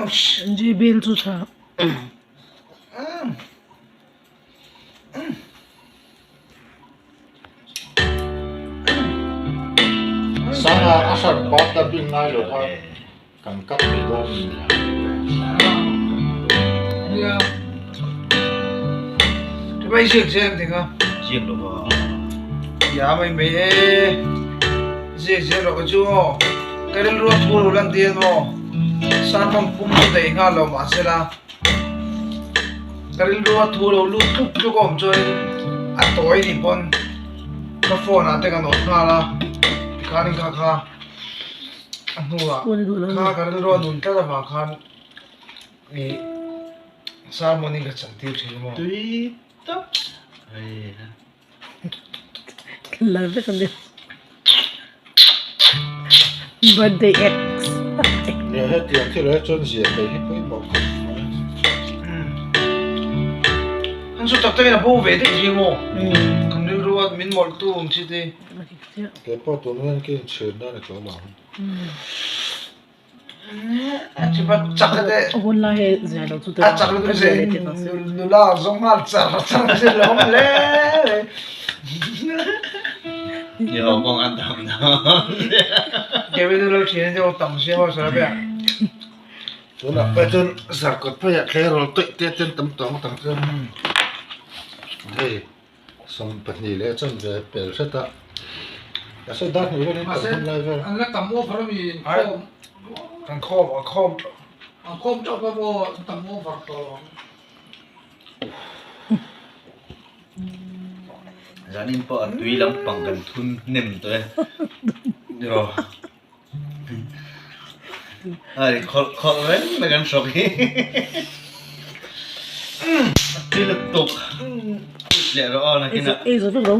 JBL chu tha. Sanga a hran pa dubbing ngai lo kha kan cut mai dawn a ni. Nia. Ti mai ziak ziak ang tinga. Ziak lo va. Ya mai mai e. Ziak ziak lo ka chu aw. Ka rilru a thu lo lan tir maw. Sermon pum chu daih nghal lo mahsela. Ka rilru a thu lo lut tluk tluk a awm chuanin a tawi ni pawn ka phone ah te ka nawt nghal a tikhanin kha kha a hnuah kha ka rilru a nun tlat avang khan ih sermon in ka chan tir thin maw. Tui tak. La vek a ni. Birthday ex. Nia hetiang thil ah chuan zia thei hi pawimawh khawp mai. An chu tak takin a bo ve daih hi maw? Kan rilru a min mawlh tu ang chi te. Kei pawh tun hian ka inchhir nan a tlawm ang. A hun lai hi zia lo chu a chak lutuk ze nula zawng nghal char char che lawm le Ni ho kawng an tam na Kevin lo thian te tam sia ho sara be Tunah pawh chuan zarkawt pheiah tleirawl tawih te ten tam tawng tam chuan hei 22 leh chuan ve pel hret a a sawi dar hnih velin kan hun lai vel an la tam over a mi inkhawm an khawm an khawm an khawm teuh pawh maw an tam over tawh lo ang Zanin pawh a tui lampang kan thun hnem tawh e rawh Ai khawlh khawlh reng mai kan hrawk hi tui lutuk kuit leh rawh aw nakinah Ei zo vek lo.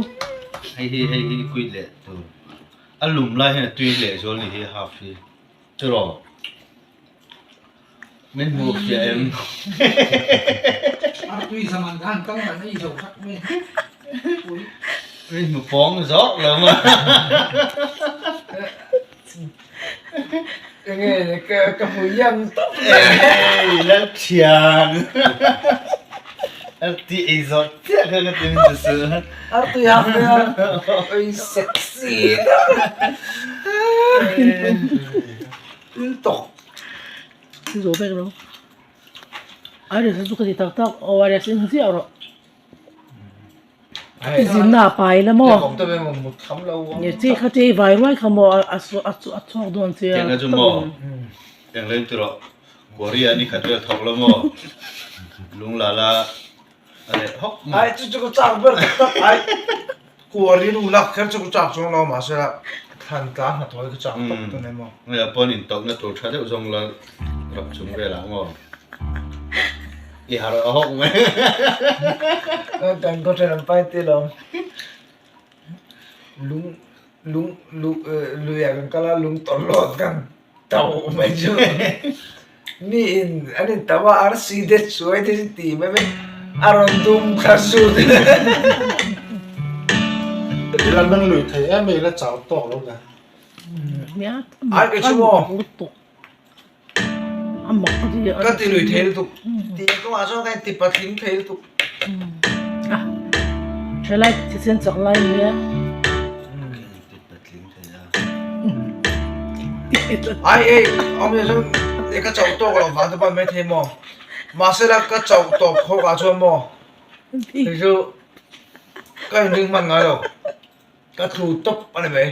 Hei hi hei hi kuit leh tur a lum lai hian a tui leh zual ni hi half hi tiraw min hmuh fiah em A tui zaman khan kal dan ei zo vek mai min hmu pawng zawk lo maw. Enge ka ka hmu iang tawp Ei Lalthian Arti ei zawh chiah kha ka ti min ti su. Arti a hmel oi sexy tawk. Zo vek lo. Iris chu ka ti tak tak ORS in ziah rawh. Zinna a pai la maw? Nge chi kha chi vai ruai kha maw a chhuak dawn che a. Engla chu maw? Engla in ti rawh. Korea ni khat vel thawk la maw? Lung la la a leh hawk maw? Ai chu chu ka chak ber tak tak ai. Korea nu lak kher chu ka chak chuang lo mahse thlan tla hnathawh hi ka chak tawp tawh nei maw. Nge pawn in tawlhna tur tha deuh zawng la rap chung velah maw? I harh a hawk mai. Kan khaw then an pai tel ang. Lung lung lu lui ah kan kal a lung tawlh lawt kan tauh mai chu. Mi in an in tauh a arsi te chuai te chu ti mai mai a rawn dum thla sut. Ila nang lui thei em mai ila chau tawk lo le. Ai ka chu maw. Ka ti lui thei lutuk tih kawngah chuan ka inti patling thei lutuk. Thalai thisen chak lai nia. Ai ei awm leh chuan e ka chauh tawk loh vang te pawh a ni maithei maw mahse la ka chauh tawp khawk ah chuan maw hei chu ka inring hman ngai lo ka tlu tawp a ni mai.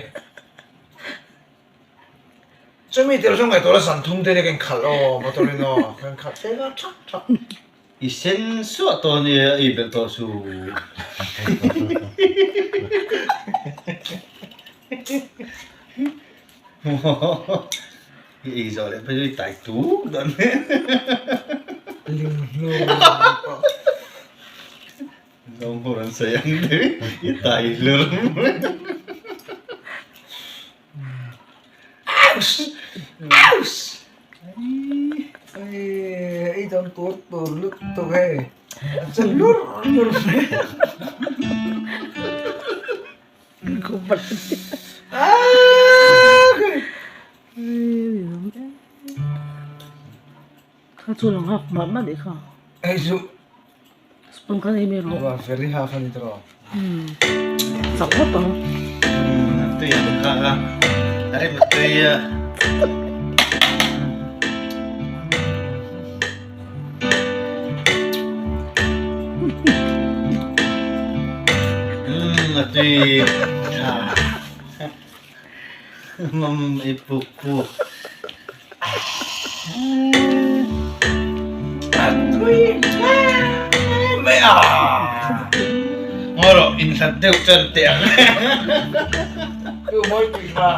Chumi tel chu ngaihtuah la zan thum te ka inkhalh aw motor in aw ka inkhalh tlem a thak thak. I sen suah tawh a nia i belh tawh su. I ei zawh leh phei chu i tai tuk dawn. Ling hnu pawh. Zawng ho an sawi ang deuh i tai hlur. Aus! Ei dawn tur tur lutuk hei. A che lur lur mai. Kha chu lo half mah mah nih kha. Hei chu. Spoon khan ei mai rawh. Wa very half a ni tawh. Umm chak ngawt ang. Umm tui ang kha a a rem tui a. Umm a tui tha. Mam i puk puk. A tui hle mai a. Ngaw rawh in hlat deuh chuan teh ang. Tu mawi tui hma.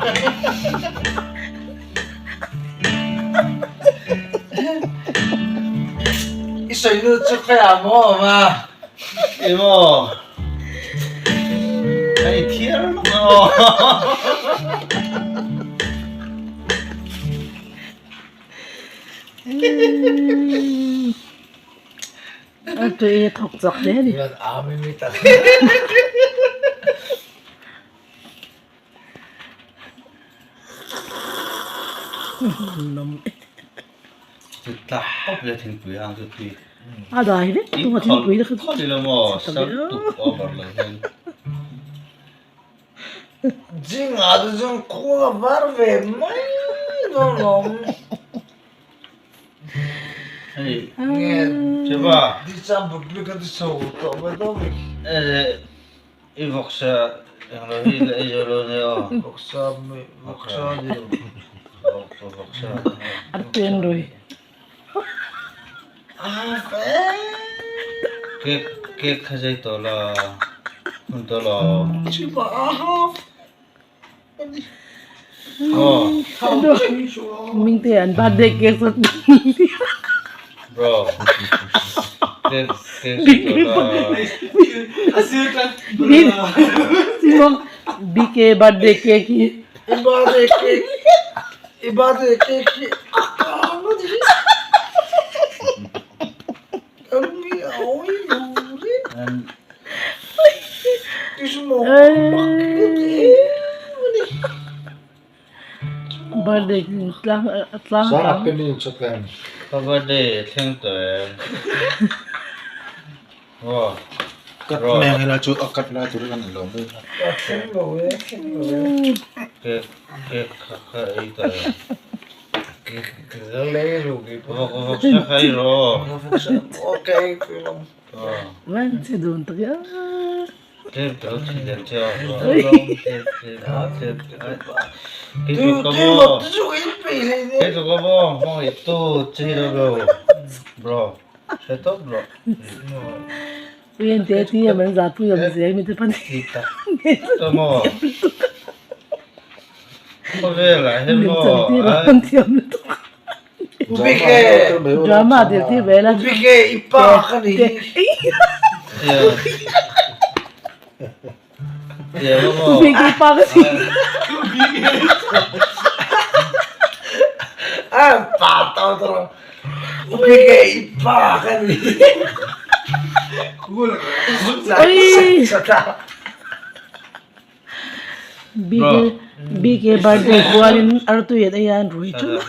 I sawi nu chu khawiah maw awm a? Emaw. Hei thiar lawk a aw. A tui thawk chak hle a ni. Chu tla pawp le thingpui ang chu tui. A dai vek tung a thingpui te kha chu. Khawlh ila maw sar tuk over lo hian. Jinga te chuan khua var ve mai dawn lawm. Hei nge Cheva. Di cham public a ti chho tawh mai dawn mi. I vawksa englo hi la ei zo lo nia aw. Vawksa mai vawksa ni lo. Vawksa vawksa. A pen rui. Cake cake kha zai tawh la hun tawh lo. Chima a half. Aw. Mingte an birthday cake chu Bro. Cake cake zai tawh la. Simon BK birthday cake hi. I birthday cake i birthday cake hi a kang a ni. Birthday tlang tlang Sang penny in chak em. Ka birthday thleng tawh em. Aw. Cut meng ila chu a cut lai tur kan lo mai. A thleng lo e, thleng lo e. Cake cake kha kha ei tawh em. Khawvelah hian maw Drama tir tir ve la. Bike i pa ka ni. Bike i pa ka ni. A pa tau tawh. Bike i pa ka ni. Oi. BK birthday kualin artui an ei a an rui theuh